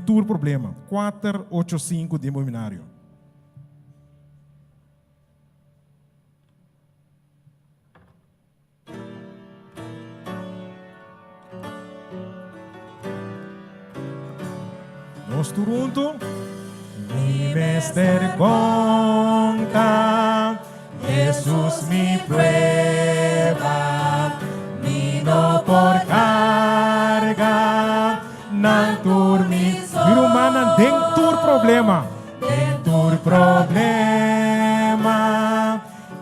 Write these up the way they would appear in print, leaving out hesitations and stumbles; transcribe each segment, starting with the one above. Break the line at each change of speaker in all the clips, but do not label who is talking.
tur problema. 4, 8, 5 den bo himnario. Nos tur huntu. Mi mester konta Jesus mi prueba, mi no por karga nan tur mi. Mi rumannan den tur problema, den tur problema.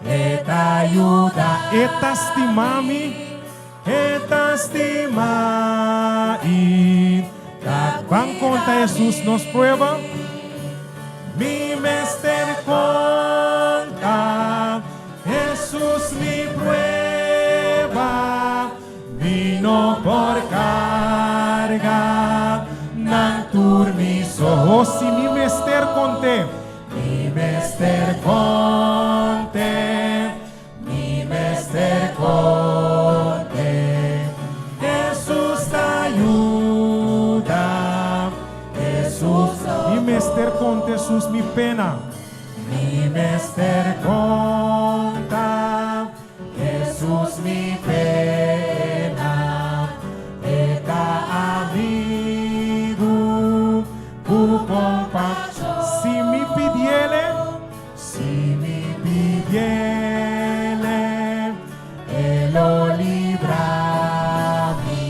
E ta yuda, e ta stima mi, e ta stima i ta Ban konta Hesus nos prueba. Mi mester konta Hesus mi prueba, mi no por karga nan tur mi so. Oh, si mi mester kont'é. Mi mester konte, mi mester konte, Hesus ta yuda, Hesus ta. Mi mester konte Hesus mi pena. Mi mester konta Hesus mi pena, E ta amigu ku kompashon. Si mi pidiele, si mi pidiele, E lo libra mi.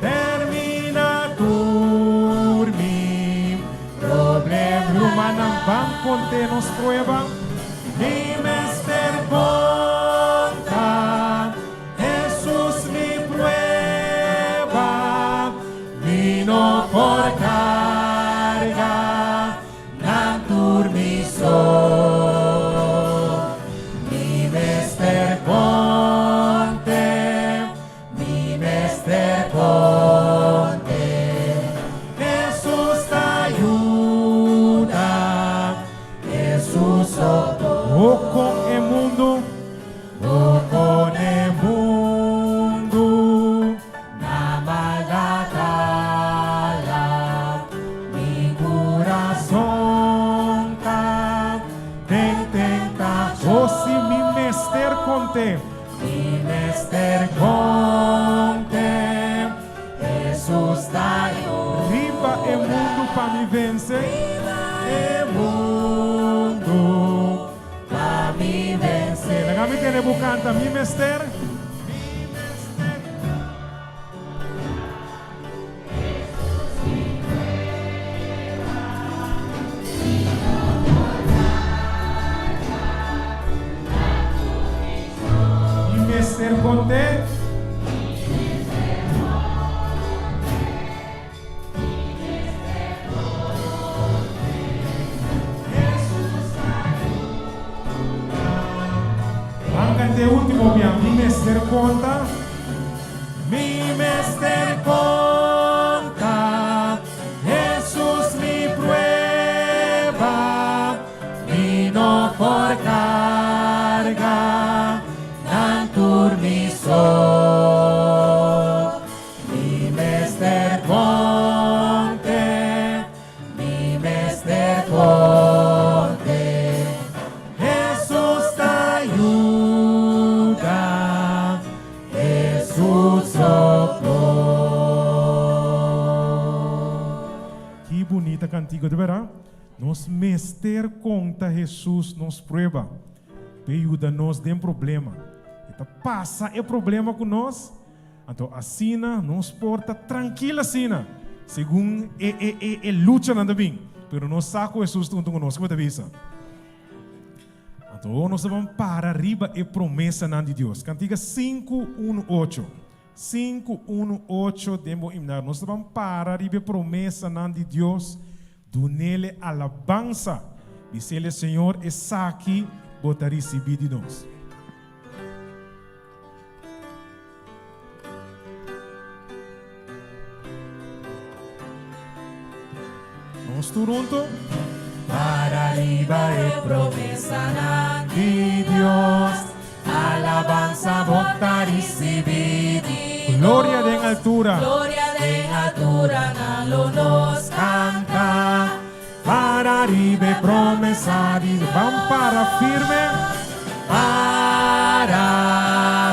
Termina tur mi problema. Rumannan ban konte nos prueba. Mi mester konta Hesus mi prueba, mi no por karga nan tur mi so. Mi mester konte, mi mester konte, Hesus ta yuda. Hesus O kon e mundu, o kon e mundu na maldad hala, mi kurason ta den tentashon. O si mi mester konte, mi mester konte, Hesus ta Riba e mundu pa mi vense. E mundu pa mi vense. Laga mi tene bo kanta mi mester. Mi mester. Mi mester konte. Ban canta e ultimo bia. Mi mester conta. Mi mester conta. Jesus mi prueba. Mi no por carga nan tur mi so. Mi mester konte, mi mester konte, Hesus ta yuda, Hesus so por. Ki bunita kantigo, de bera. Nos mester konta Hesus nos prueba, p'e yuda nos den problema. E ta pasa e problema ku nos. Anto asina nos por ta trankil asina, segun e e e e luchanan ta bin. Pero nos sa ku Hesus ta huntu ku nos. Kiko bo ta bisa? Anto nos ta ban para riba e promesanan di Dios. Kantiga 518. 518 den bo himnario. Nos ta ban para riba e promesanan di Dios. Dunele alabansa. Bisele, Señor, esaki bo ta risibí di nos. Nos tur hunto.
Para riba e promesanan di Dios, alabansa bo ta risibí di nos.
Gloria den altura.
Gloria. Den alturanan lo nos
Canta para riba e promesa di Dios. Ban para firme. Para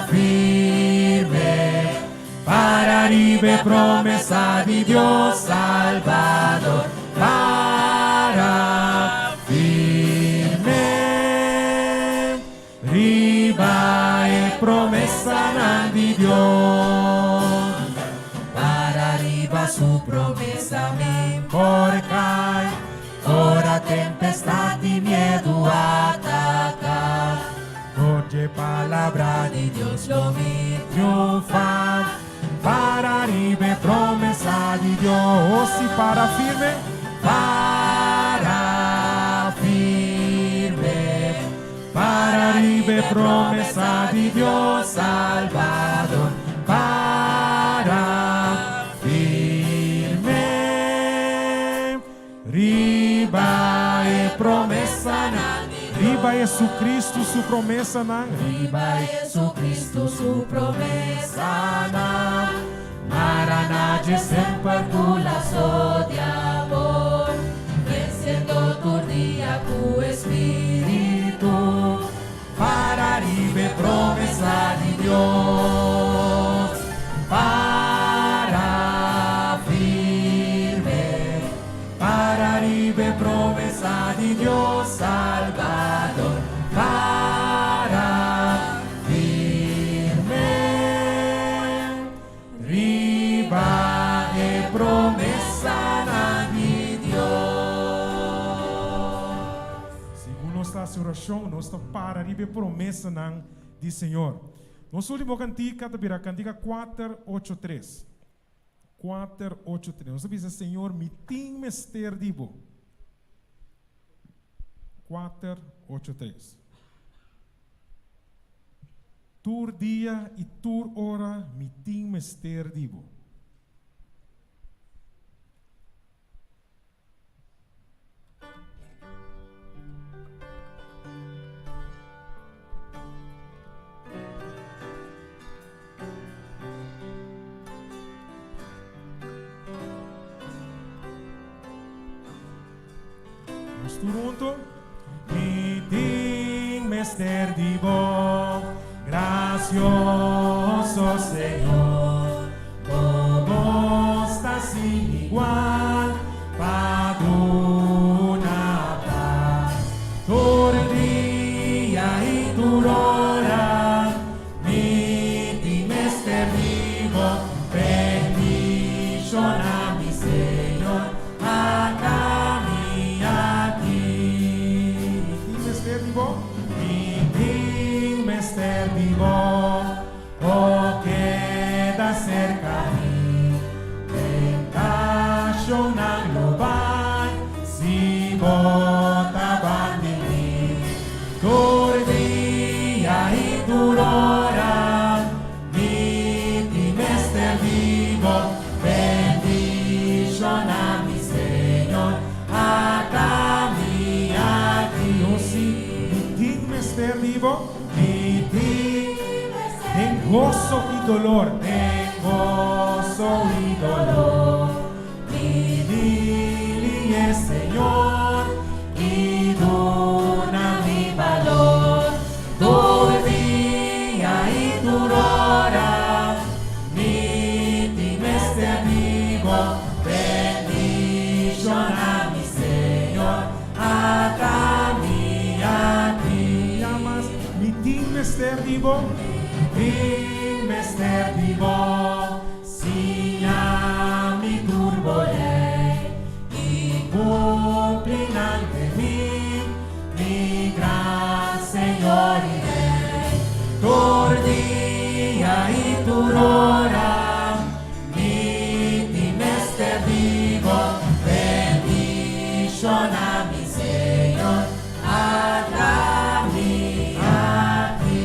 firme. Para riba e promesa di Dios Salvador. Para firme. Riba e promesanan di Dios.
Para riba su promesa mi
por kai.
Ora tempestad di miedu ataká.
Dor dje palabra
di Dios lo mi
triunfá. Para riba e promesa di Dios. Si para firme. Para firme. Para riba e promesa di Dios Salvador. Para firme. Riba e promesanan
di Dios.
Riba Jesucristo su promesanan.
Riba Jesucristo su promesanan.
Mara na dje semper
ku laso di amor. Venciendo tur dia ku e Spiritu.
Para riba e promesa di Dios. Para firme. Para riba e promesa di Dios Salvador. Para firme. Riba e promesanan di Dios. Segun nos ta hasi orashon, nos ta para riba e promesanan di Señor. Nos último kantika ta bira kantika kuater ocho tres. Kuater ocho tres. Nos ta bisa, Señor, mi tin mester di bo. Kuater ocho tres. Tur dia i tur ora mi tin mester di bo. Nos tur hunto. Mi tin mester di bo, gracioso Señor. Bo bos ta sin igual pa duna pas. Tur dia i tur ora mi tin mester di bo. Bendiciona mi Señor, ata mi aki. Mi tin mester di bo. Mi tin mester di bo. O keda serka mi. Tentashonnan lo bai si bo ta bandi mi. Tur dia i tur ora mi tin mester di bo. Bendishona mi Señor, ata mi aki. O si mi tin mester di bo. Mi tin den goso i dolor. Den goso i dolor. Mi dili e Señor i duna mi balor.
Tur dia i tur ora mi tin mester di bo. Bendiciona mi Señor. Ata mi aki.
Yamas, mi tin mester di bo. Tin mester di bo. Siña mi tur bo lei.
I cumpli nan den mi, mi gran Señor i Rei.
Tur dia i tur ora.
Mi tin mester di bo, bendiciona mi Señor, ata mi aki.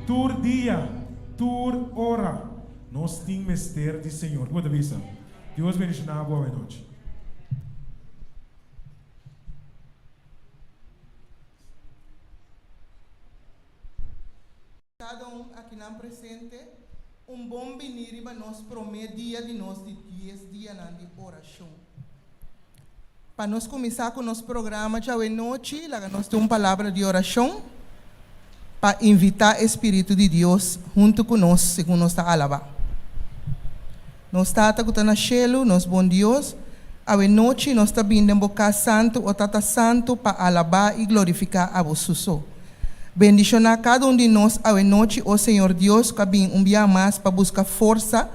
Tur dia, tur ora, nos tin mester di Señor. Kibo ta bisa? Dios bendiciona bo awe nochi.
Kada un akinan presente. Un bon bini riba nos promé dia di nos di dies dianan di orashon. Pa nos kuminsá ku nos programa djawe nochi, laga nos tin un palabra di orashon pa invitá e Spiritu di Dios huntu ku nos segun nos ta alabá. Nos Tata ku ta na shelu, nos bon Dios, awe nochi nos ta bini den bo kas santu, o Tata Santu, pa alabá i glorifiká abo su so. Bendishoná kada un di nos awe nochi, o Señor Dios, ku a bini un bia mas pa buska forsa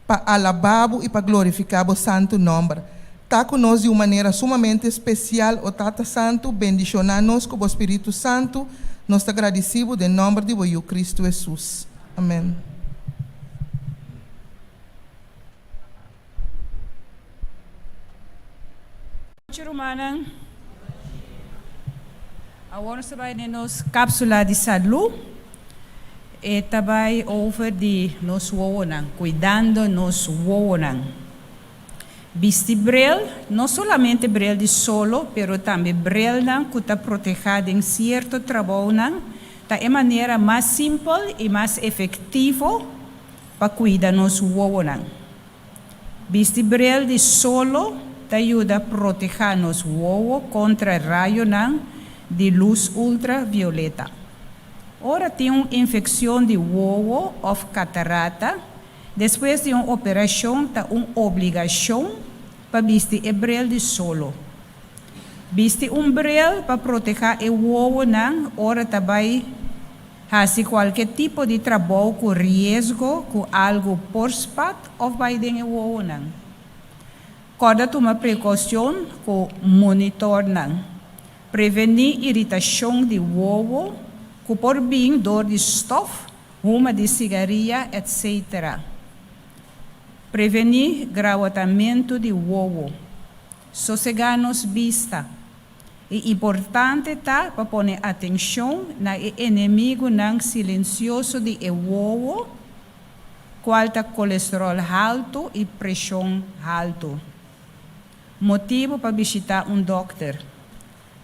pa alabá bo i pa glorifiká bo santu nòmber. Ta ku nos di un manera sumamente spesial, o Tata Santu, bendishoná nos ku bo Spiritu Santu. Nos ta gradisí bo den nòmber di bo Yu Kristu Hesus. Amèn.
Nochi rumannan. Awor nos ta bai den nos capsula di salú. E ta bai over di nos wowonan, cuidando nos wowonan. Bisti bril, no solamente bril di solo, pero tambe brilnan cu ta proteha den cierto trabounan, ta e manera mas simpel y mas efectivo pa cuida nos wowonan. Bisti bril di solo ta yuda protehá nos wowo kontra rayonan di lus ultravioleta. Ora tin un infekshon di wowo òf katarata, despues di un operashon ta un obligashon pa bisti e bril di solo. Bisti un bril pa protehá e wowonan ora ta bai Hasi kualke tipo di trabou ku riesgo ku algu por spat òf bai den e wowonan. Kòrda tuma prekoushon ku monitornan. Prevení iritashon di wowo ku por bin dor di stòf, huma di sigaria, etc. Prevení grawatamentu di wowo. Sosegá nos bista. E importante ta pa pone atencion na e enemigunan silencioso di e wowo, cual ta colesterol halto y presion halto. Motibo pa bishita un dokter.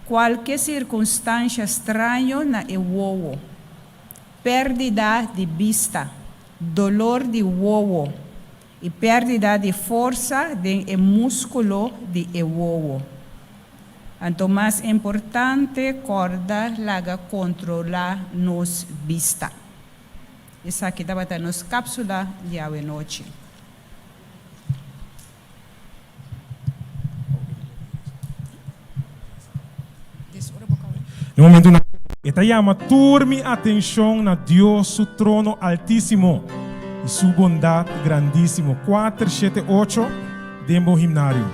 Cualke circunstancia straño na e wowo. Perdida di bista, dolor di wowo y perdida di forsa den e musculo di e wowo. Anto mas importante corda laga controla nos bista. Esaki tabata nos capsula di awe nochi.
Den momentunan e ta yama tur mi atenshon na Dios su trono altísimo i su bondat grandísimo. Kuater shete ocho den bo himnario.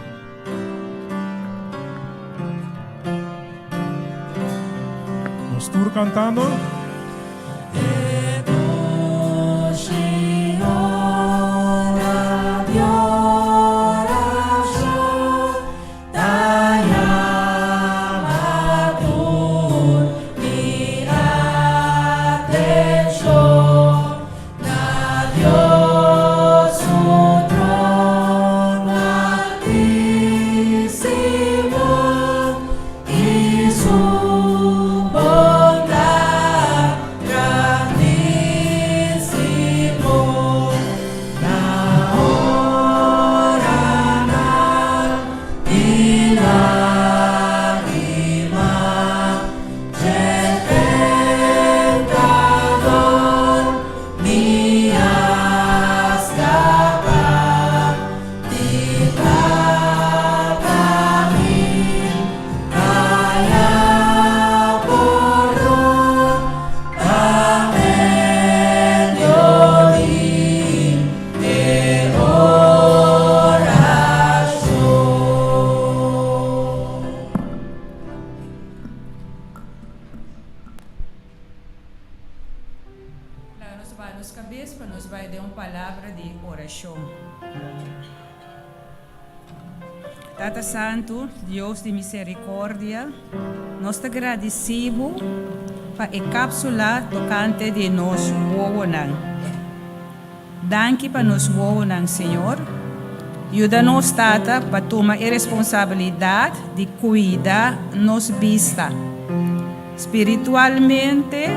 Nos tur kantando.
E dushi ora di orashon ta yama tur mi atenshon na Dios su trono altísimo I su bondat grandísimo na oranan di lágrima dje tentador mi a skapa di Tata mi.
Laga nos baha nos kabes pa nos bai den un palabra di orashon. Tata Santu, Dios di misericordia, nos ta gradici Bo pa e capsula tocante di nos wowonan. Danki pa nos wowonan, Señor. Yuda nos, Tata, pa tuma e responsabilidad di cuida nos bista. Spiritualmente.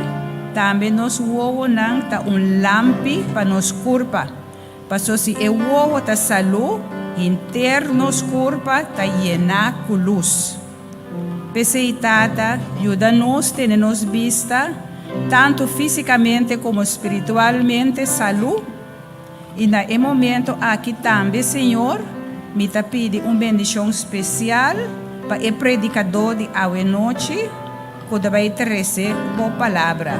Tambe nos wowonan ta un lampi pa nos kurpa. Paso si e wowo ta salú, henter nos kurpa ta yená ku lus. P'esei, Tata, yuda nos tene nos bista, tantu físikamente komo spiritualmente, salú. I na e momento aki tambe, Señor, mi ta pidi un bendishon spesial pa e predikadó di awe nochi ku ta bai trese Bo Palabra.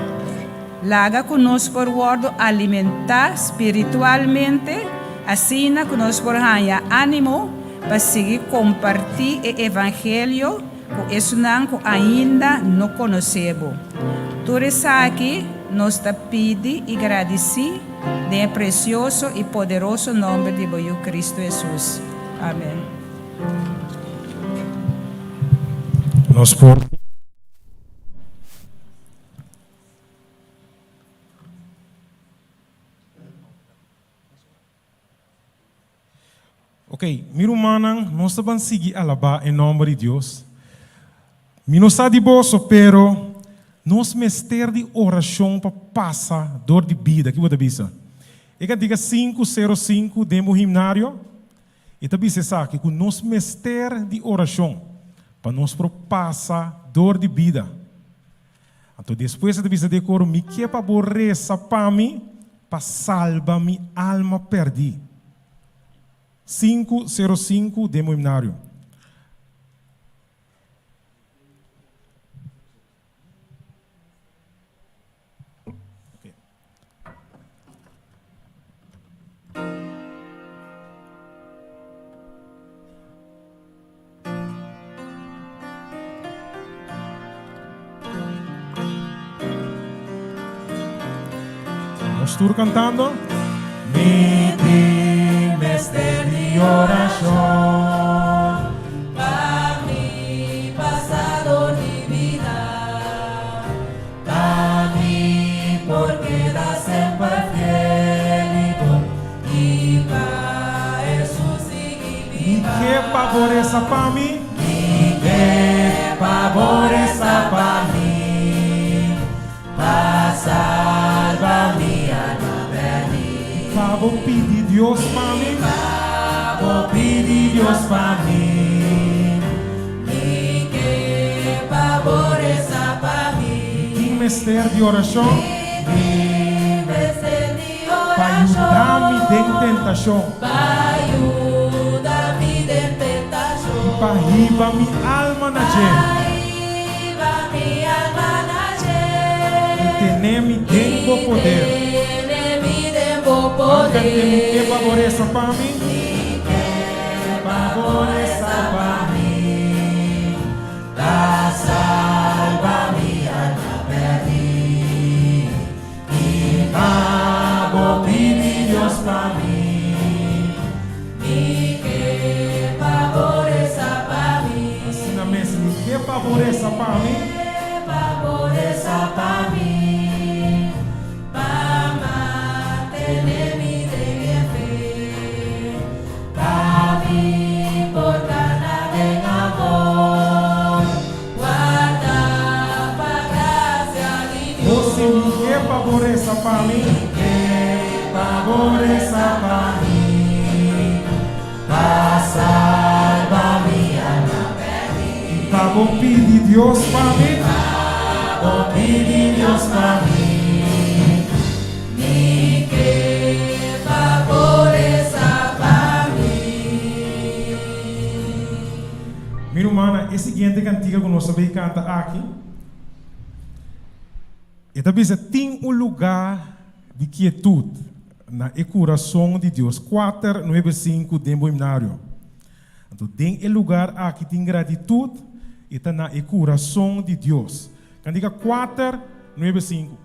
Laga ku nos por wòrdu alimentá spiritualmente asina ku nos por haña ánimo pa sigui kompartí e evangelio ku esunnan ku ainda no konosé Bo. Tur esaki nos ta pidi i gradisí den e presioso i poderoso nòmber di Bo Yu Kristu Hesus. Amèn.
Nos por. Ok, mi rumannan, nos ta ban sigui alabá e nòmber di Dios. Mi no sa di boso, pero nos mester di orashon pa pasa dor di bida. Ki bo ta bisa? E kantika 505 den bo himnario, e ta bisa esaki, ku nos mester di orashon pa nos por pasa dor di bida. Anto despues e ta bisa den koro, Mi ke pa bo resa pa mi pa salba mi alma pèrdí. 505 den bo himnario. Nos tur cantando.
Mi tin mester di orashon. Pa mi pasa dor di bida. Pa mi por keda semper fiel i bon i pa Hesus sigui
Mi
biba.
ke pa bo resa pa mi.
Mi ke pa bo resa pa mi. Pa salba mi alma pèrdí.
Pa bo pidi Dios pa mi.
Pa bo pidi Dios pa mi. Mi ke pa bo resa pa mi.
Mi tin mester di orashon.
Mi tin mester di orashon.
Pa yuda mi den tentashon.
Pa yuda mi den tentashon.
I pa hiba mi alma na dje.
Pa hiba mi alma na dje.
I tene mi den bo poder.
I tene mi den bo poder.
Ban kant'é mi ke pa bo resa pa mi.
Mi ke pa bo resa pa mi. Pa salba mi alma pèrdí. I pa bo pidi Dios pa mi. Mi ke pa bo resa pa mi.
Asina mes, mi ke pa bo resa pa mi.
Mi ke pa bo resa pa mi. Pa mantene mi den e fe. Pa mi por gana den amor. Guarda pa gracia di Dios.
Oh si mi ke pa bo resa pa mi.
Mi ke pa bo resa pa mi. Pa salba mi alma pèrdí.
I pa bo pidi Dios pa mi.
Pa bo pidi Dios pa mi. Mi ke pa bo resa pa mi.
Mi rumannan, e siguiente kantika ku nos ta bay kanta aki, e ta bisa, Tin un lugá di kietut na e kurason di Dios, kuater nuebe sinku den bo himnario. Anto den e lugar aki tin gratitut, e ta na e kurason di Dios. Kantika kuater nuebe sinku.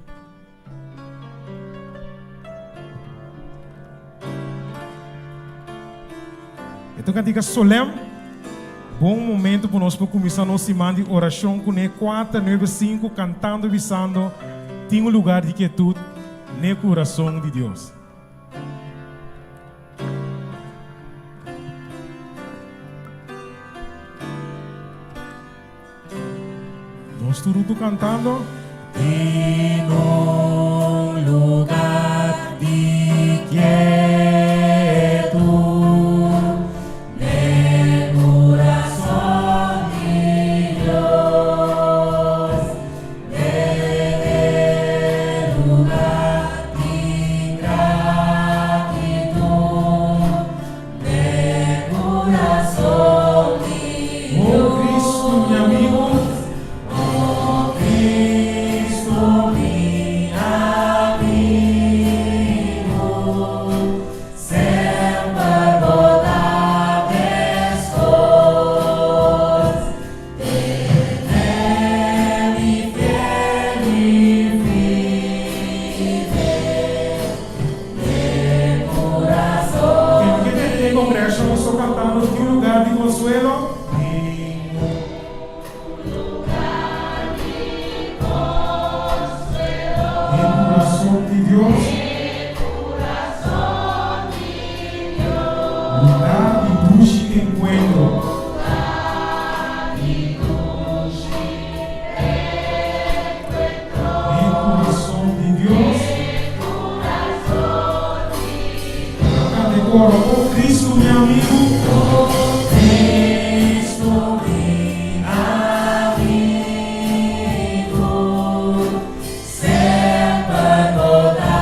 E ta un kantika solèm. Bon momento pa nos por kuminsá nos siman di orashon kuné kuater nuebe sinku kantando i bisando, Tin un lugar di kietut n'e kurason di Dios. Nos tur huntu kantando.
Tin un.
kurason di Dios. Lugá di dushi enkuentro. E kurason di Dios. Canta e coro, Oh Cristo mi amigo. Oh Cristo mi amigo,
Semper bo ta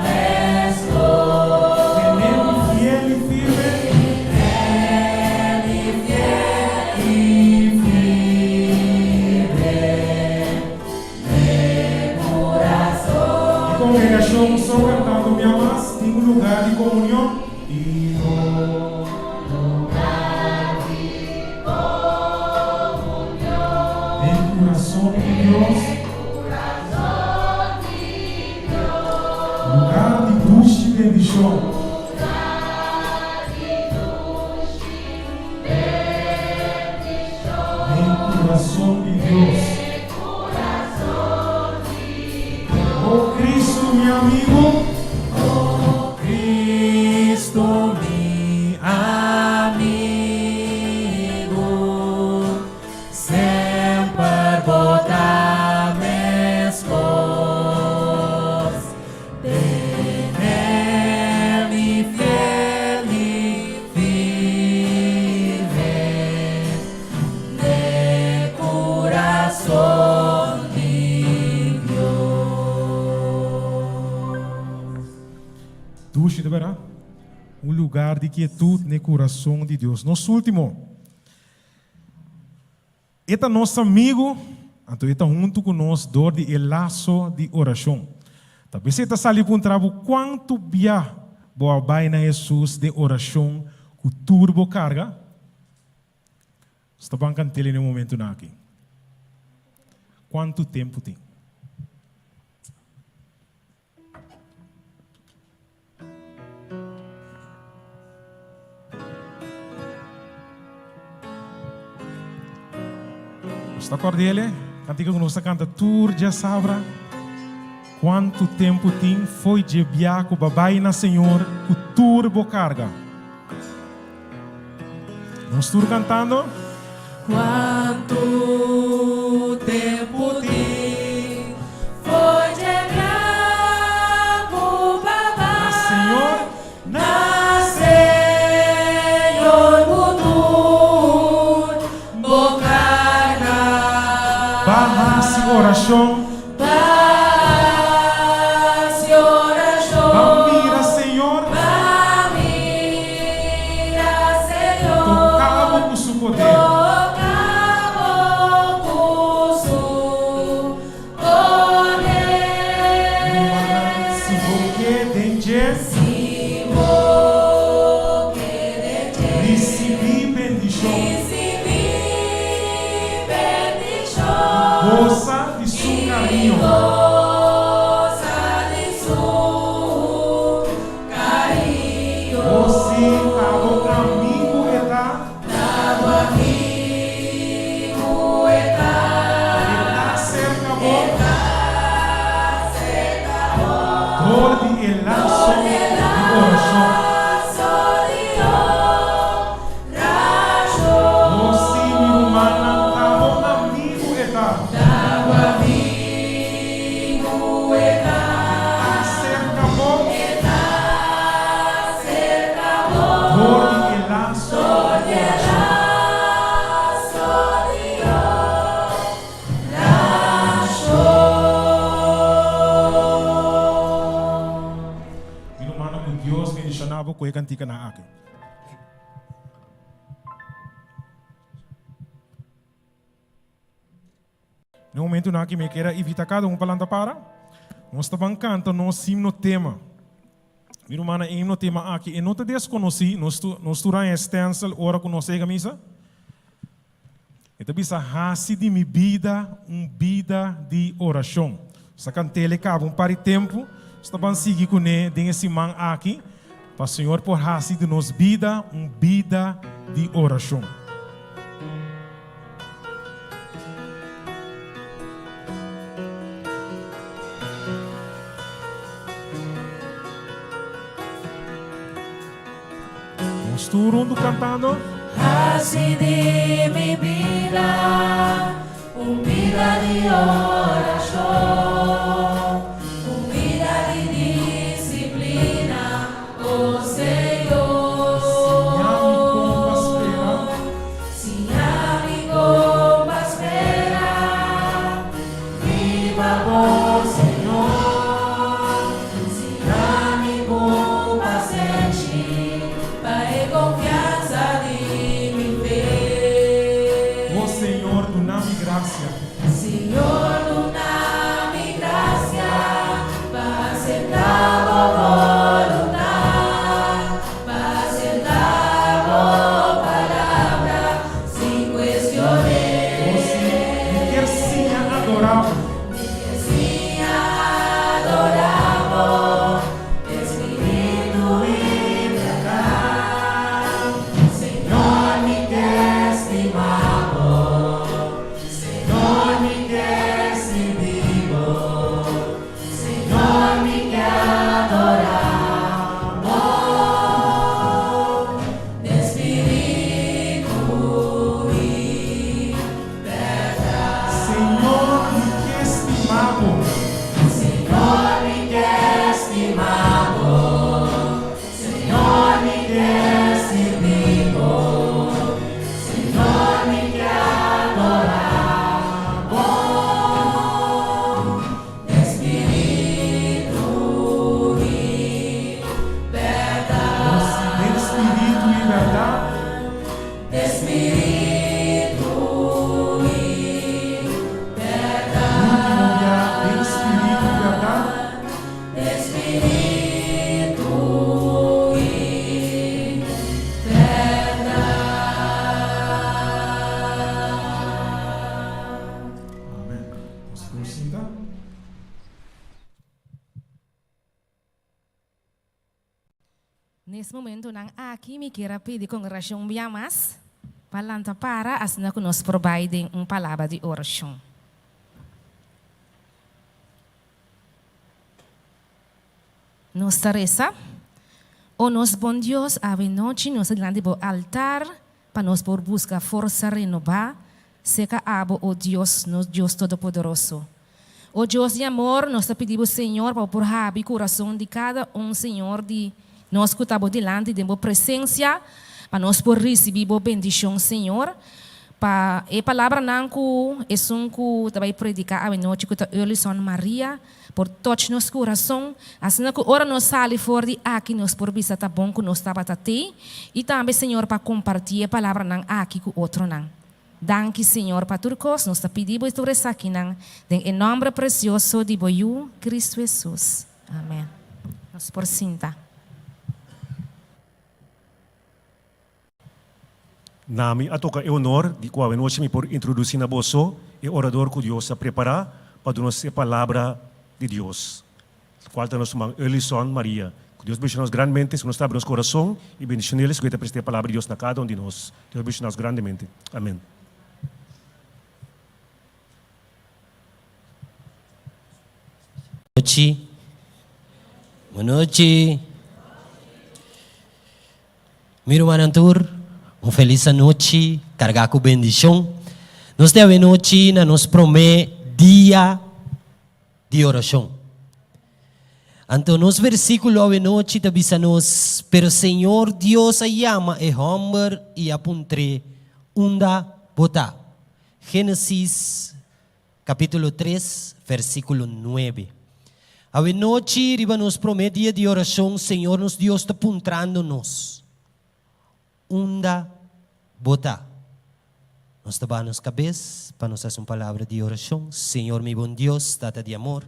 meskos.
Tene mi fiel y firme.
Tene mi fiel y firme. Den kurason.
E kongregashon so kantando mi amas tin un lugá di komunion. Tin un
Lugar di komunion.
Den kurason di Dios.
Kurason di Dios.
Lugá di dushi bendishon.
Lugar di dushi bendishon.
Den kurason di Dios.
Den kurason di Dios.
O Cristo mi amigo.
O Cristo mi amigo, semper bo ta meskos. Tene mi fiel y firme den kurason di Dios.
Dushi, di bèrdat? Un lugar di kietut n'e kurason di Dios. Nos último. E ta nos amigu, anto e ta huntu ku nos dor di e laso di orashon. Ta bes e ta sali puntra bo kuantu bia bo a bai na Hesus den orashon ku tur bo karga? Nos ta ban kant'el na e momentunan aki. Kuantu tempu tin? Nos ta acorda ele? Cantica cu nos ta canta tur diasabra. Cuanto tempo tin foi dje bia cu babai na Señor cu tur bo carga. Nos tur cantando.
Cuanto tempo tin foi dje bia cu babai
Na Señor.
Na Señor cu tur bo carga.
Ba haci oracion.
Ba haci oracion.
Ba mira Señor.
Ba mira Señor.
Toca bo cu su poder.
Toca bo cu su poder.
Rumannan, si bo ke den dje.
Si bo ke den dje.
Ricibi bendicion.
Ricibi bendicion.
Goza di su cariño.
I goza di su cariño.
O si, ta bo amigu e ta.
Ta bo amigu e ta.
E ta cerca bo.
E ta cerca bo.
Dor di e laso di oracion.
Dor di e laso di oracion.
O si, mi rumannan, ta bo amigu e ta.
Ta bo amigu e ta.
E ta serka bo.
E ta serka bo.
Dor di e laso
Dor
di
di e
orashon.
laso di orashon.
Mi rumannan, ku Dios bendishoná bo ku e kantikanan aki. Na e momentunan aki mi kier a invita kada un pa lanta para. Nos ta ban kanta nos himno tema. Mi rumannan, e himno tema aki e no ta deskonosí. Nos nos tur haña e stencil ora ku nos yega misa. E ta bisa, Hasi di mi bida un bida di orashon. Nos ta kant'el e kaba un par di tempu. Nos ta ban sigui kuné den e siman aki pa Señor por hasi di nos bida un bida di orashon. Nos tur huntu kantando.
Hasi di mi bida un bida di orashon, un bida di disiplina, o Señor.
Siña mi kon pa spera.
Siña mi kon pa spera riba bo, Señor. Siña mi ku pasenshi pa e konfiansa di mi fe.
O Señor, duna mi grasia.
Señor, duna mi grasia pa aseptá bo boluntat, pa aseptá bo palabra sin kuestion'é.
O sí, mi kier siña adorá bo.
Mi kier siña adorá bo den spiritu i bèrdat. Señor, mi ke stima bo. Señor, mi ke sirbi bo. Señor, mi ke adorá bo den spiritu i bèrdat.
Señor, mi ke stima bo.
Señor, mi ke stima bo. Señor, mi ke sirbi bo. Señor, mi ke adorá bo den spiritu i bèrdat.
Den spiritu i bèrdat.
Den spiritu i bèrdat.
Último dia, den spiritu i bèrdat.
Den spiritu i bèrdat.
Amèn. Nos por sinta.
Nes momentonan aki mi kier a pidi kongregashon bia mas pa lanta para asina ku nos por bai den un palabra di orashon. Nos ta resa, O nos bon Dios, awe nochi nos ta dilanti bo altar pa nos por buska forsa renobá serka abo, o Dios, nos Dios Todopoderoso. O Dios di amor, nos ta pidi bo, Señor, pa bo por habri kurason di kada un, Señor, di nos ku ta bo dilanti den bo presensia, pa nos por risibí bo bendishon, Señor, pa e palabranan ku esun ku ta bai prediká awenochi, ku ta Earlyson Maria, por touch nos kurason, asina ku ora nos sali for di aki nos por bisa ta bon ku nos tabata tei, i tambe, Señor, pa kompartí e palabranan aki ku otronan. Danki Señor pa tur kos, nos ta pidi bo tur esakinan den e nomber precioso di bo Yu, Cristo Jesus. Amen. Nos por sinta.
Na mi a toca e honor di cu awenochi mi por introduci na boso e orador cu Dios a prepara pa duna nos e palabra di Dios, cual ta nos ruman Earlyson Maria. Cu Dios bendiciona nos grandemente, si nos ta abri nos corazon y bendicioneles cu e ta presenta e palabra di Dios na cada un di nos. Dios bendiciona nos grandemente. Amen.
Nochi. Bonochi. Mi rumannan tur, un felis anochi kargá ku bendishon. Nos ta awe nochi na nos promé dia di orashon. Anto nos versíkulo awe nochi ta bisa nos, Pero Señor Dios a yama e hòmber i a puntr'é, Unda bo ta? Génesis kapítulo tres, versíkulo nuebe. Awe nochi riba nos promé dia di orashon, Señor nos Dios ta puntrando nos, Unda bo ta? Nos ta baha nos kabes pa nos hasi un palabra di orashon. Señor mi bon Dios, Tata di amor,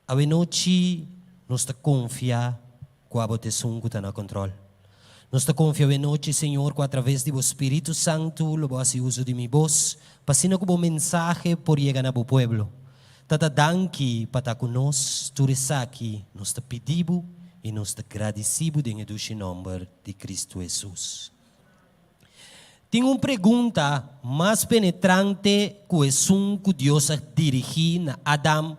awe nochi nos ta konfia ku abo ta esun ku ta na kontròl. Nos ta konfia awe nochi, Señor, ku atraves di bo Spiritu Santu lo bo hasi uso di mi bos pa asina ku bo mensahe por yega na bo pueblo. Tata danki pa ta ku nos tur esaki nos ta pidi bo i nos ta gradisi bo den e dushi nòmber di Kristu Hesus. Tin un pregunta mas penetrante ku esun ku Dios a dirigí na Adam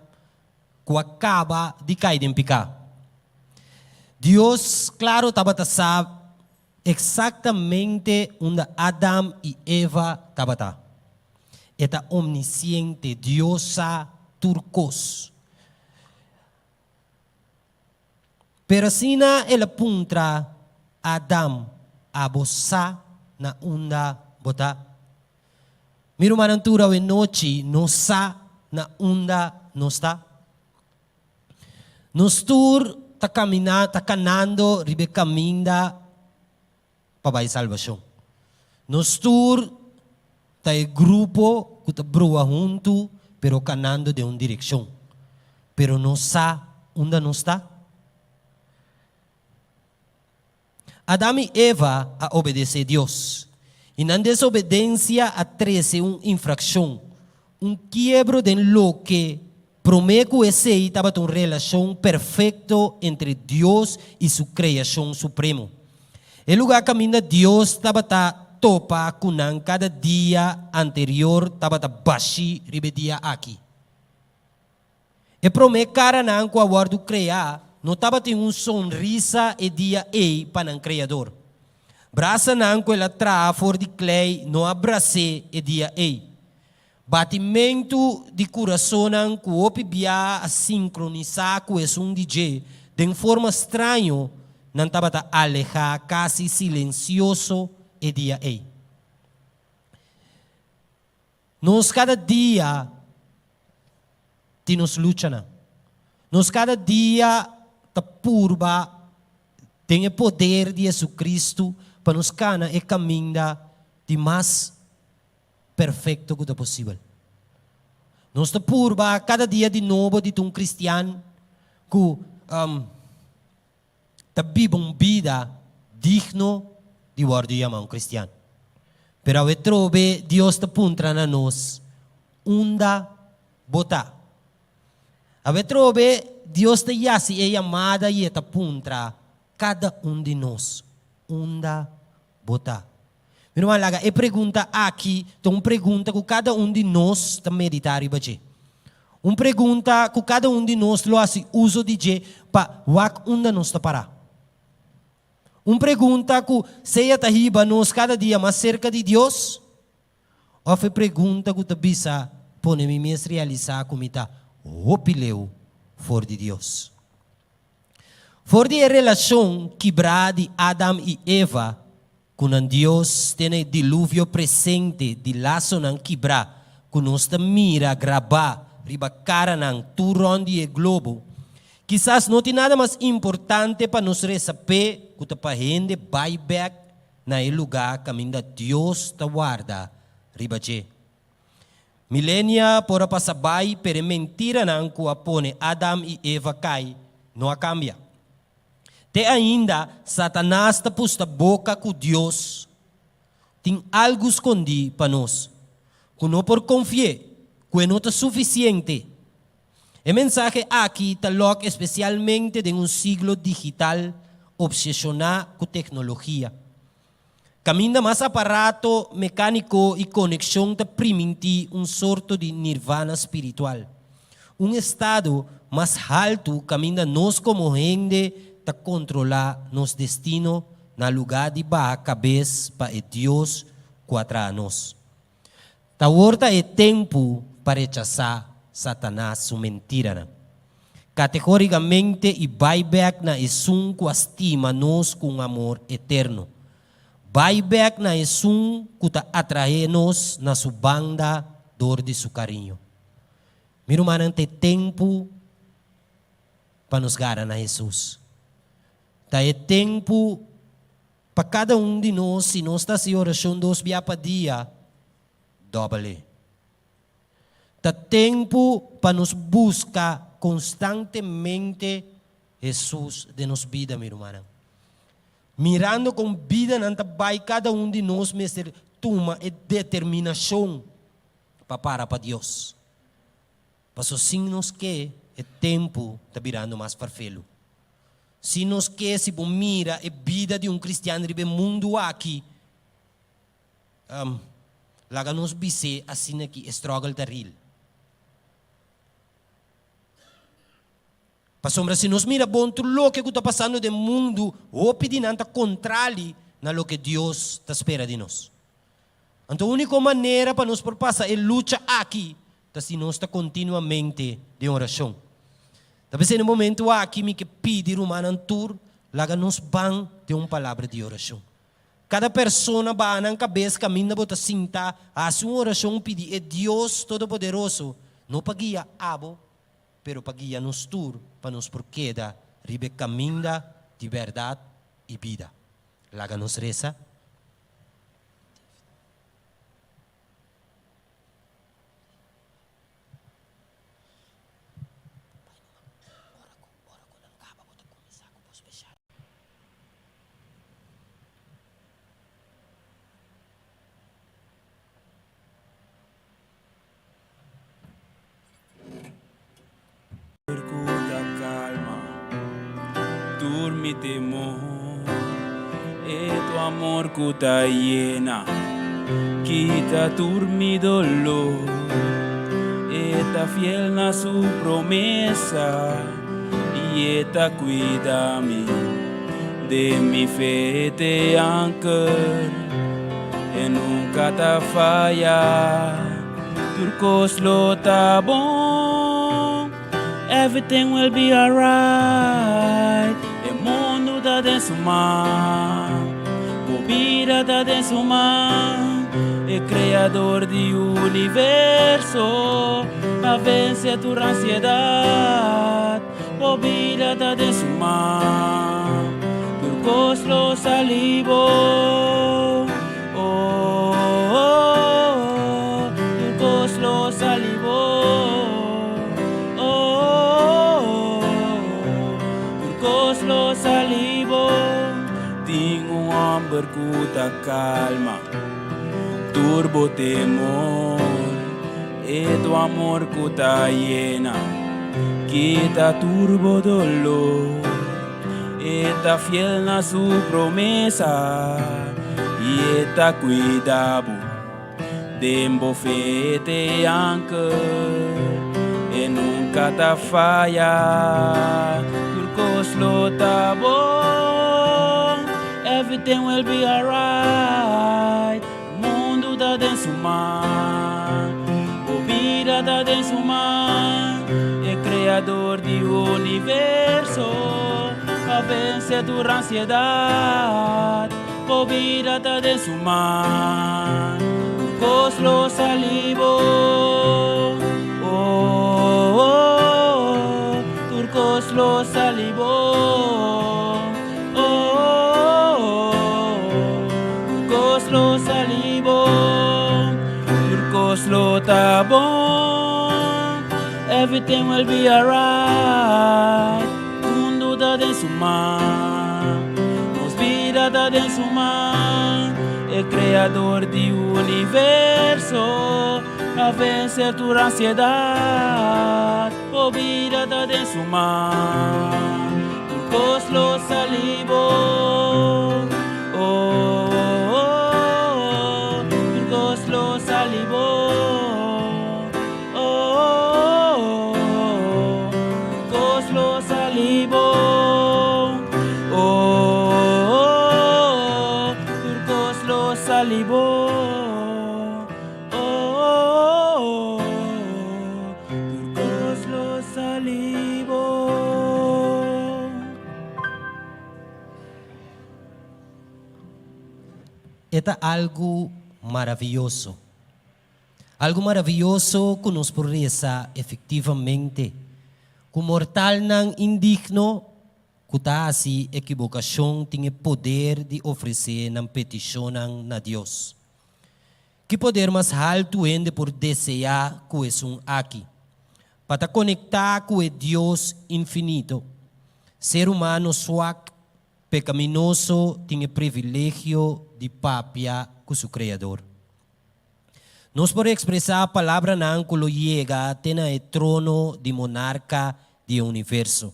ku a kaba di kai den piká. Dios klaro tabata sa. Eksaktamente unda Adam i Eva tabata. E ta omnisiente, Dios sa tur kos. Pero asina el a puntra Adam, Abo sa na unda bo ta? Mi rumannan tur awenochi nos sa na unda nos ta. Nos tur ta kaminá, ta kanando riba e kaminda pa bai salbashon. Nos tur ta e grupo ku ta brua huntu pero kanando den un direkshon. Pero nos sa unda nos ta? Adam i Eva a obedesé Dios, i nan desobedensia a trese un infrakshon, un kiebro den loke promé ku esei tabata un relashon perfekto entre Dios i su kreashon supremo. E lugá kaminda Dios tabata topa ku nan kada dia anterior tabata bashí riba e dia aki. E promé karanan ku a wòrdu kreá no tabatin un sonrisa e dia ei pa nan Kreador. Brasanan ku el a traha for di klei no a bras'é e dia ei. Batimentu di kurasonnan ku hopi biaha a sinkronisá ku esun di dje den forma straño, nan tabata alehá kasi silensioso e dia ei. Nos kada dia tin nos luchanan. Nos kada dia ta purba den e poder di Jesucristo pa nos kana e kaminda di mas perfekto ku ta posibel. Nos ta purba kada dia di nobo di ta un kristian ku ta biba un bida digno di wòrdu yamá un kristian. Pero awe trobe Dios ta puntra na nos, Unda bo ta? Awe trobe Dios ta yasi e yamada i e ta puntra kada un di nos, Unda bo ta? Mi ruman, laga e pregunta aki ta un pregunta ku kada un di nos ta meditá riba dje. Un pregunta ku kada un di nos lo hasi uso di dje pa wak unda nos ta pará. Un pregunta ku sea ta hiba nos kada dia mas serka di Dios òf e pregunta ku ta bisa pone mi mes realisá ku mi ta hopi leu for di Dios. For di e relashon kibrá di Adam i Eva ku nan Dios te na e diluvio presente di lasonan kibrá ku nos ta mira grabá riba karanan tur rònt di e globo, kisas no tin nada mas importante pa nos resa p'e ku ta pa hende bai bèk na e lugá kaminda Dios ta warda riba dje. Milenia por a pasa bai, pero e mentiranan ku a pone Adam i Eva kai no a kambia. Te ainda Satanas ta pusta boka ku Dios tin algu skondí pa nos, ku no por konfi'é, ku e no ta sufisiente. E mensahe aki ta lòk espesialmente den un siglo digital opseshoná ku teknologia. Kaminda mas aparato mekániko i konekshon ta primintí un sorto di nirvana spiritual, un estado mas haltu kaminda nos komo hende ta kontrolá nos destino na lugá di baha kabes pa e Dios ku a traha nos. Ta awor ta e tempu pa rechasá Satanas su mentiranan. Kategórikamente i bai bèk na esun ku a stima nos ku un amor eterno. Bai bèk na esun ku ta atraé nos na su banda dor di su kariño. Mi rumannan, ta e tempu pa nos gara na Hesus. Ta e tempu Pa kada un di nos, si nos ta hasi orashon dos bia pa dia, dòbel e. Ta tempu pa nos buska konstantemente Hesus den nos bida, mi rumannan. Mirando kon bidanan ta bai, kada un di nos mester tuma e determinashon pa para pa Dios. Paso sin nos ke, e tempu ta birando mas farfelu. Si nos ke, si bo mira e bida di un kristian riba e mundu aki, laga nos bis'é asina ki e struggle ta real. Pasobra si nos mira bon tur loke ku ta pasando den mundu, hopi di nan ta kontrali. na loke Dios ta spera di nos. Anto úniko manera pa nos por pasa e lucha aki ta si nos ta kontinuamente den orashon. Ta p'esei na e momentu aki mi ke pidi rumannan tur laga nos ban den un palabra di orashon. Kada persona baha nan kabes kaminda bo ta sinta, hasi un orashon pidi e Dios Todopoderoso no pa guia abo, pero pa guia nos tur pa nos por keda riba e kaminda di bèrdat i bida. Laga nos resa.
Ku ta kalma tur mi temor E tu amor ku ta yena kita tur mi dolor E ta fiel na su promesa i e ta kuida mi Den mi fe e t'e anker e nunka ta faya. Tur kos lo ta bon, everything will be alright. E mundu ta den su man, bo bida ta den su man. E Creador di universo a vence tur ansiedad. Bo bida ta den su man, tur kos lo sali bon. Oh, oh, tur kos lo sali bon. Oh, tur kos lo sali bon. Tin un hòmber ku ta kalma tur bo temor. E tu amor ku ta yena kita tur bo dolor. E ta fiel na su promesa i e ta kuida bo. Den bo fe e t'e anker, e nunka ta faya. Tur kos lo ta bon, everything will be alright. Mundu ta den su man, bo bida ta den su man. E Kreador di universo a vense tur ansiedat. Bo bida ta den su man, tur kos lo sali bon. Oh, oh, tur kos lo sali bon. Oh, tur kos lo sali bon. Tur kos lo ta bon. Everything will be alright. Mundu ta den su man. Nos bida ta den su man. E Creador di universo a vencer tur ansiedad. Bo bida ta den su man. Tur kos lo sali bon. Oh, oh, tur kos lo sali bon. Oh, oh, tur kos lo sali bon. Oh, oh, tur kos lo sali bon. Oh, tur kos lo sali bon.
E ta algu maravioso. Algu maravioso ku nos por resa efektivamente ku mortalnan indigno ku ta hasi ekibokashon tin e poder di ofresé nan petishonnan na Dios. Ki poder mas haltu hende por deseá ku esun aki? Pa ta konektá ku e Dios infinito. Ser humano swak, pekaminoso tin e privilegio di papia ku su Kreador. Nos por ekspresá palabranan ku lo yega te na e trono di Monarka di e universo.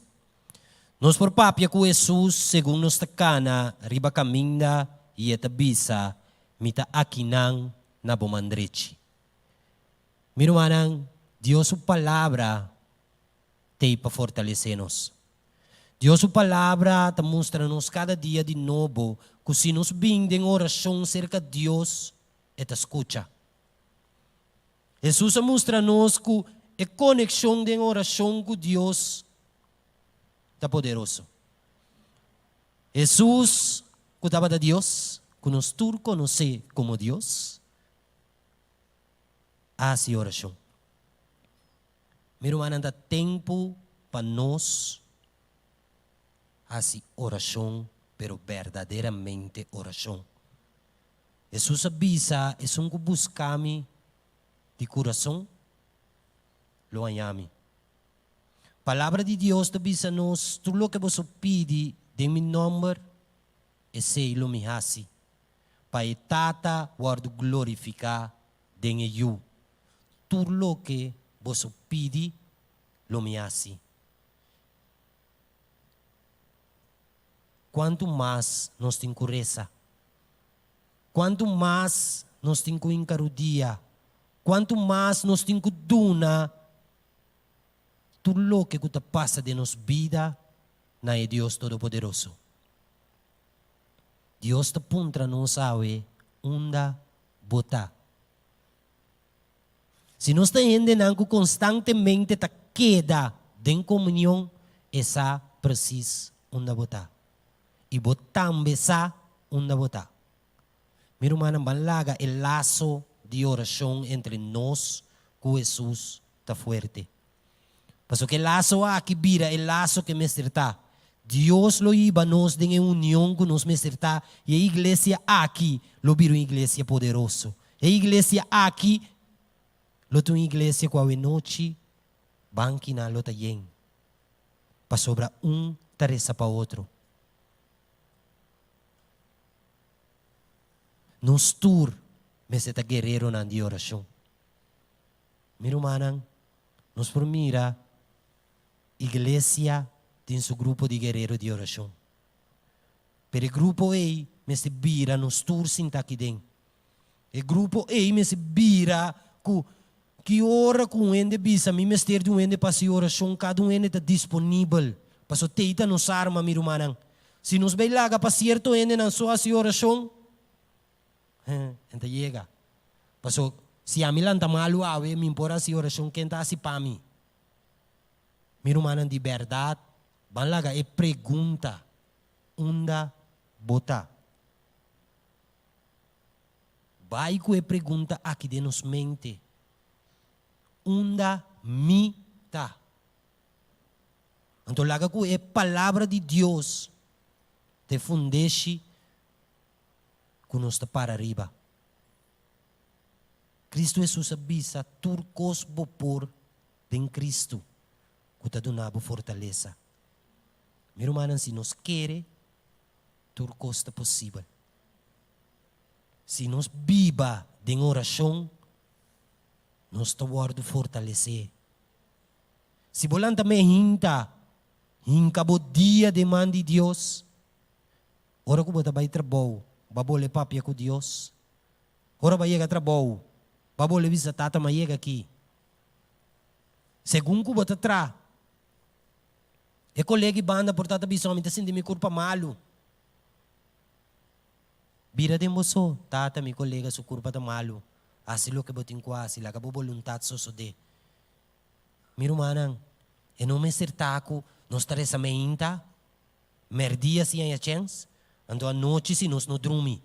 Nos por papia ku Hesus segun nos ta kana riba kaminda i e ta bisa, Mi ta akinan na bo man drechi. Mi rumannan, Dios su Palabra t'ei pa fortalesé nos. Dios su palabra ta mustra nos kada dia di nobo ku si nos bin den orashon serka Dios, e ta skucha. Hesus a mustra nos ku e konekshon den orashon ku Dios ta poderoso. Hesus, ku tabata Dios, ku nos tur konosé komo Dios, a hasi orashon. Mi rumannan, ta tempu pa nos hasi orashon, pero berdaderamente orashon. Hesus a bisa, Esun ku buska mi di kurason lo haña mi. Palabra di Dios ta bisa nos, Tur loke boso pidi den mi nòmber, esei lo mi hasi, pa e Tata wòrdu glorifiká den e Yu. Tur loke boso pidi, lo mi hasi. Kuantu mas nos tin ku resa? Kuantu mas nos tin ku hinka rudia? Kuantu mas nos tin ku duna tur loke ku ta pasa den nos bida na e Dios Todopoderoso. Dios ta puntra nos awe, Unda bo ta? Si nos ta hendenan ku konstantemente ta keda den komunion, e sa presis unda bo ta. I bo tambe sa unda bo ta. Mi rumannan, ban laga e laso di orashon entre nos ku Hesus ta fuerte. Pasobra e laso aki bira e laso ke mester ta. Dios lo hiba nos den e union ku nos mester ta i e iglesia aki lo bira un iglesia poderoso. E iglesia aki lo ta un iglesia ku awenochi bankinan lo ta yen, pasobra un ta resa pa otro. Nos tur mester ta guereronan di orashon. Mi rumannan, nos por mira iglesia tin su grupo di guerero di orashon. Pero e grupo ei mester bira nos tur sinta aki den. E grupo ei mester bira ku ki ora ku un hende bisa mi mester di un hende pa hasi orashon, kada un hende ta disponibel. Pasobra tei ta nos arma, mi rumannan. Si nos bay laga pa sierto hendenan so hasi orashon, N ta yega. Paso, si ami lanta malu awe, mi por hasi orashon, ken ta hasi pa mi? Mi rumannan, di bèrdat, ban laga e pregunta, Unda bo ta? Bai ku e pregunta aki den nos mente, Unda mi ta? Anto laga ku e Palabra di Dios ta e fundeshi ku nos ta para riba. Kristu Hesus a bisa, Tur kos bo por den Kristu ku ta duna bo fortalesa. Mi rumannan, si nos kere, tur kos ta posibel. Si nos biba den orashon, nos ta wòrdu fortalesé. Si bo lanta mehinta, hinka bo dia den man di Dios. Ora ku bo ta bai trabou, bo a bole papia ku Dios? Ora bo a yega trabou, bo a bole bisa, Tata, mi a yega aki. Segun ku bo ta tra, e kolega i banda por ta ta bisa, Mi ta sinti mi kurpa malu. Bira den bo so, Tata, mi kolega su kurpa ta malu. Hasi loke bo tin ku hasi, laga bo boluntat sosodé. Mi rumannan, e no mester ta ku nos ta resa meinta Merdia si haña chèns, anto anochi si nos no drumi.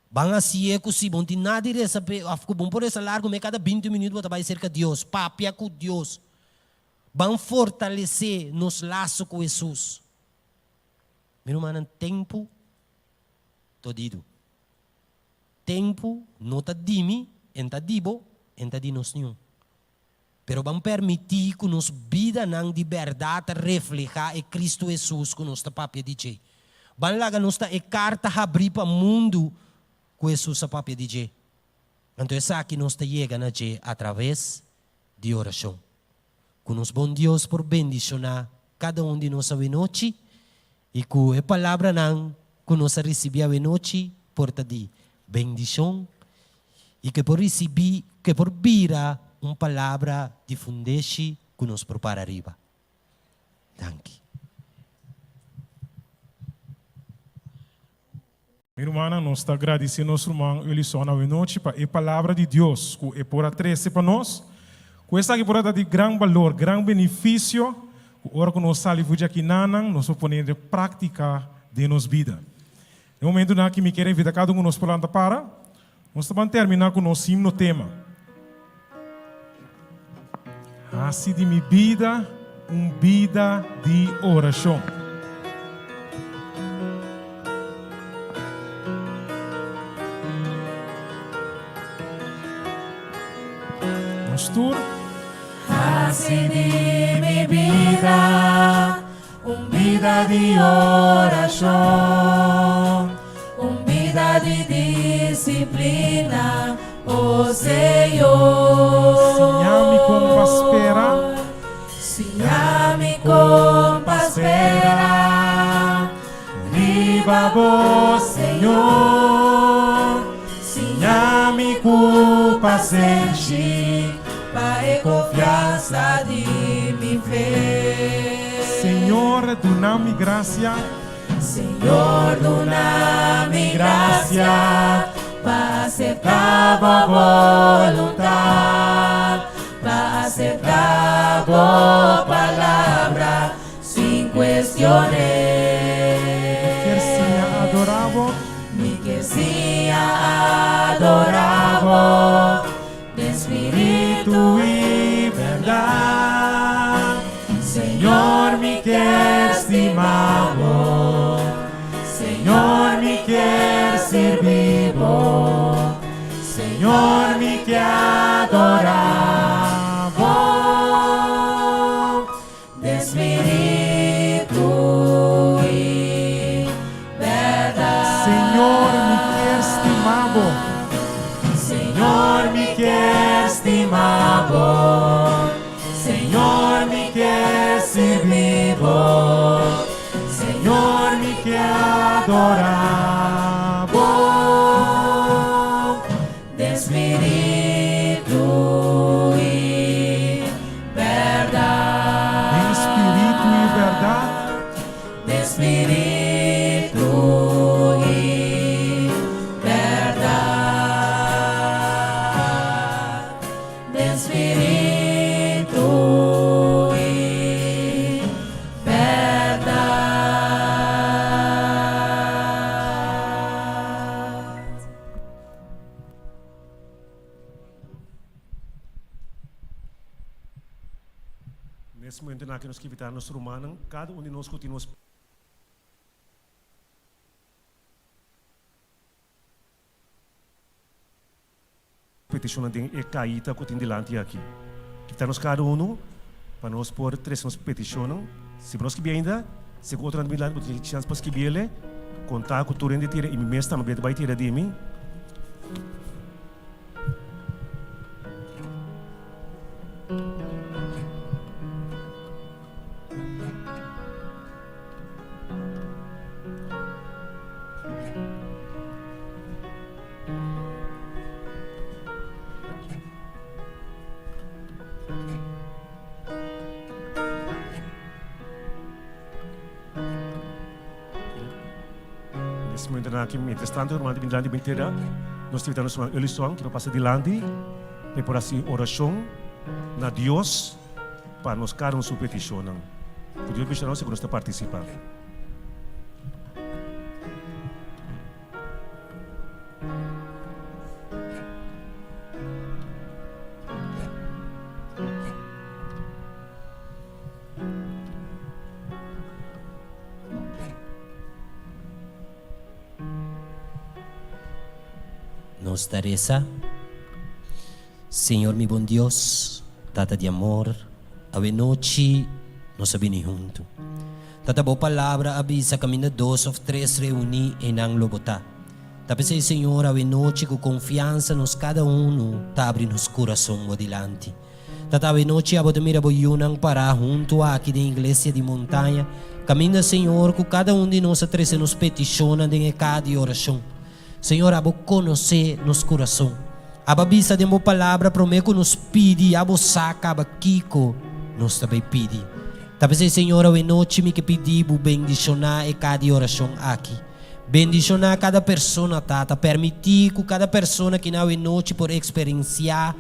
Ban hasié ku si bo no tin nada di resa p'e òf ku bo no por resa largu me kada binti minüt bo ta bai serka Dios, papia ku Dios. Ban fortalesé nos laso ku Hesus. Mi rumannan, tempu todidu. Tempu no ta di mi, en ta di bo, en ta di nos niun. Pero ban permití ku nos bidanan di bèrdat ta reflehá e Kristu Hesus ku nos ta papia di dje. Ban laga nos ta e karta habrí pa mundu ku Hesus a papia di dje. Anto esaki nos ta yega na dje atraves di orashon. Ku nos bon Dios por bendishoná kada un di nos awenochi i ku e palabranan ku nos a risibí awenochi por ta di bendishon i ku e por risibí, ku e por bira un palabra di fundeshi ku nos por para riba. Danki.
Mi rumannan, nos ta gradisí nos ruman Ulison awenochi pa e palabra di Dios ku e por a trese pa nos. Ku esaki por a ta di gran balor, gran benefisio, ku ora ku nos sali for di akinanan, nos por pone den práktika den nos bida. Den momentunan aki mi kier invitá kada un ku nos por lanta para. Nos ta ban terminá ku nos himno tema. Hasi di mi bida un bida di orashon. Nos tur.
Hasi di mi bida Un bida di orashon, un bida di disiplina, o Señor.
Siña mi kon pa spera.
Siña mi kon pa spera riba bo, Señor. Siña mi ku pasenshi pa e konfiansa di mi fe.
Señor, duna mi gracia.
Señor, duna mi gracia pa acepta bo voluntad, pa acepta bo palabra sin cuestion'é.
Mi kier siña adora bo.
Mi kier siña adora bo. Den spiritu i bèrdat, Señor mi kier stima bo, Señor mi kier sirbi bo, Señor mi ke adora bo. Den spiritu i bèrdat.
Señor mi kier stima bo.
Señor mi kier stima bo. Señor mi kier sirbi bo.
Señor mi kier adora bo.
Den spiritu i bèrdat.
Den spiritu i bèrdat.
Den spiritu i bèrdat. Den spiritu i bèrdat.
Nes momentonan aki nos ke invitá nos rumannan, kada un di nos ku tin nos petishonnan den e kaita ku tin dilanti aki. Invitá nos kada unu pa nos por trese nos petishonnan. Si bo no skibi ainda, si ku otronan ta bin dilanti bo tin chèns pa skibi el'e. Konta ku tur hende tira i mi mes tambe ta bai tira di mi. Nes momentonan aki, mientras tanto hermano ta bin dilanti bin tera, nos ta invita nos hermano Elison ki pa pasa dilanti pa e por hasi oracion na Dios pa nos cada un su peticionnan. Cu Dios bendiciona nos y cu nos ta participa.
Nos ta resa, Señor mi bon Dios, Tata di amor, awe nochi nos a bini huntu. Tata bo palabra a bisa kaminda dos of tres reuní einan lo bo ta. Ta p'esei Señor awe nochi ku konfiansa nos kada unu ta abri nos kurason bo dilanti. Tata awe nochi abo ta mira bo yunan pará huntu aki den iglesia di Montaña, kaminda Señor ku kada un di nos a trese nos petishonnan den e kaha di orashon. Señor abo konosé nos kurason. Abo a bisa den bo palabra promé ku nos pidi abo sa kaba kiko nos ta bai pidi. Ta p'esei Señor awe nochi mi ke pidi bo bendishoná e kaha di orashon aki. Bendishoná kada persona, Tata. Permití ku kada persona ki na awe nochi por eksperensiá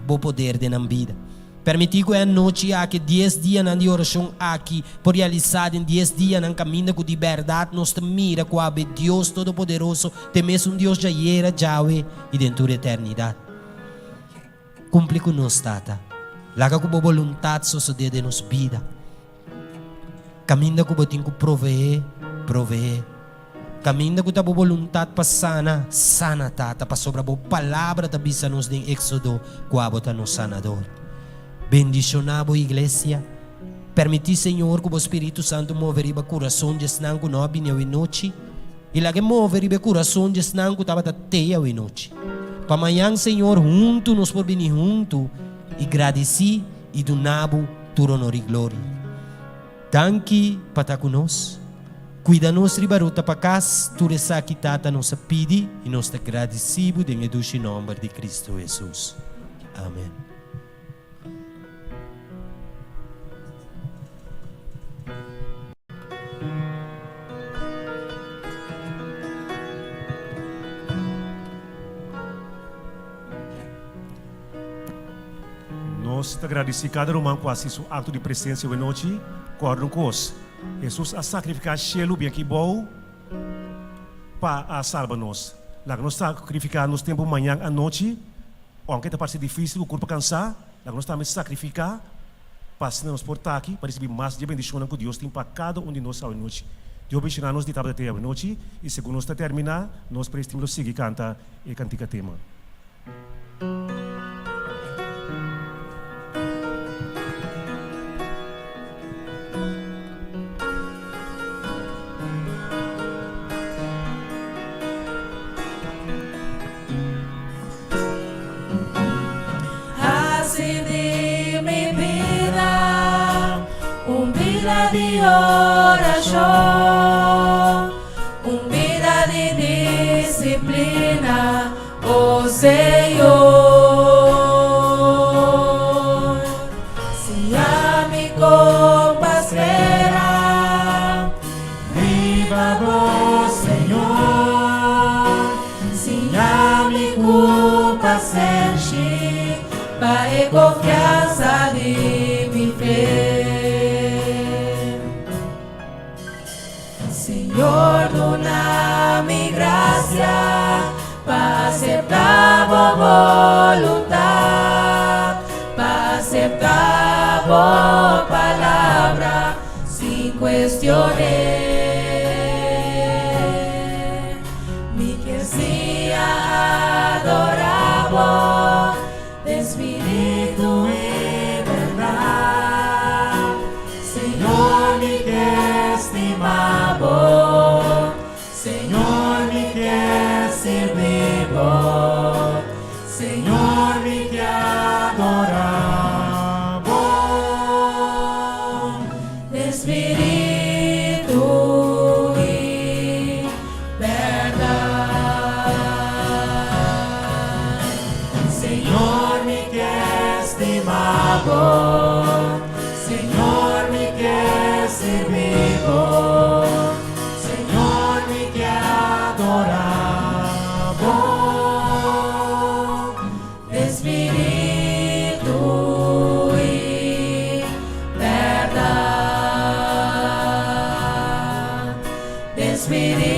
Bo poder den nan bida. Permití ku e anochi aki, dies dianan di orashon aki, por realisá den dies dianan kaminda ku di bèrdat nos ta mira ku awe Dios Todopoderoso ta e mesun Dios djayera, djawe i den tur eternidat. Kumpli ku nos, Tata. Laga ku Bo boluntat sosodé den nos bida. Kaminda ku Bo tin ku proveé, proveé. Kaminda ku ta Bo boluntat pa sana, sana, Tata, pasobra Bo Palabra ta bisa nos den Éksodo ku Abo ta nos Sanador. Bendishoná Bo iglesia. Permití, Señor, ku Bo Spiritu Santu move riba kurason di esnan ku no a bini awenochi, i laga e move riba e kurason di esnan ku tabata tei awenochi. Pa mañan, Señor, huntu nos por bini huntu i gradisí i duna Bo tur onor i gloria. Danki pa ta ku nos. Kuida nos riba ruta pa kas, tur esaki Tata nos a pidi i nos ta gradisí bo den e dushi nòmber di Kristu Hesus. Amen.
Nos ta gradisí kada ruman ku hasi su akto di presensia awe nochi. Kòrda un kos, Hesus a sakrifiká shelu bien aki bou pa a salba nos. Laga nos sakrifiká nos tempu mañan anochi, ounke ta parse difísil ku kurpa kansá, laga nos tambe sakrifiká pa asina nos por ta aki pa risibí mas di e bendishonnan ku Dios tin pa kada un di nos awe nochi. Dios bendishoná nos di tabata te awe nochi i segun nos ta terminá, nos praise team lo sigui kanta e kantika tema.
Hasi di mi bida un bida di orashon. Un bida di disiplina, o Señor. Siña mi kon pa spera riba bo, Señor. Siña mi ku pasenshi pa e konfiansa di mi fe. Señor duna mi gracia pa acepta bo voluntad, pa acepta bo palabra sin cuestione. Mi kier siña adora bo. Den spiritu i bèrdat. Señor mi ke stima bo, Señor mi ke sirbi bo, Señor mi ke adora bo. Den spiritu i bèrdat. Señor mi ke stima bo, Señor mi ke sirbi bo, Señor mi ke adora bo. Den spiritu i bèrdat, den spiritu.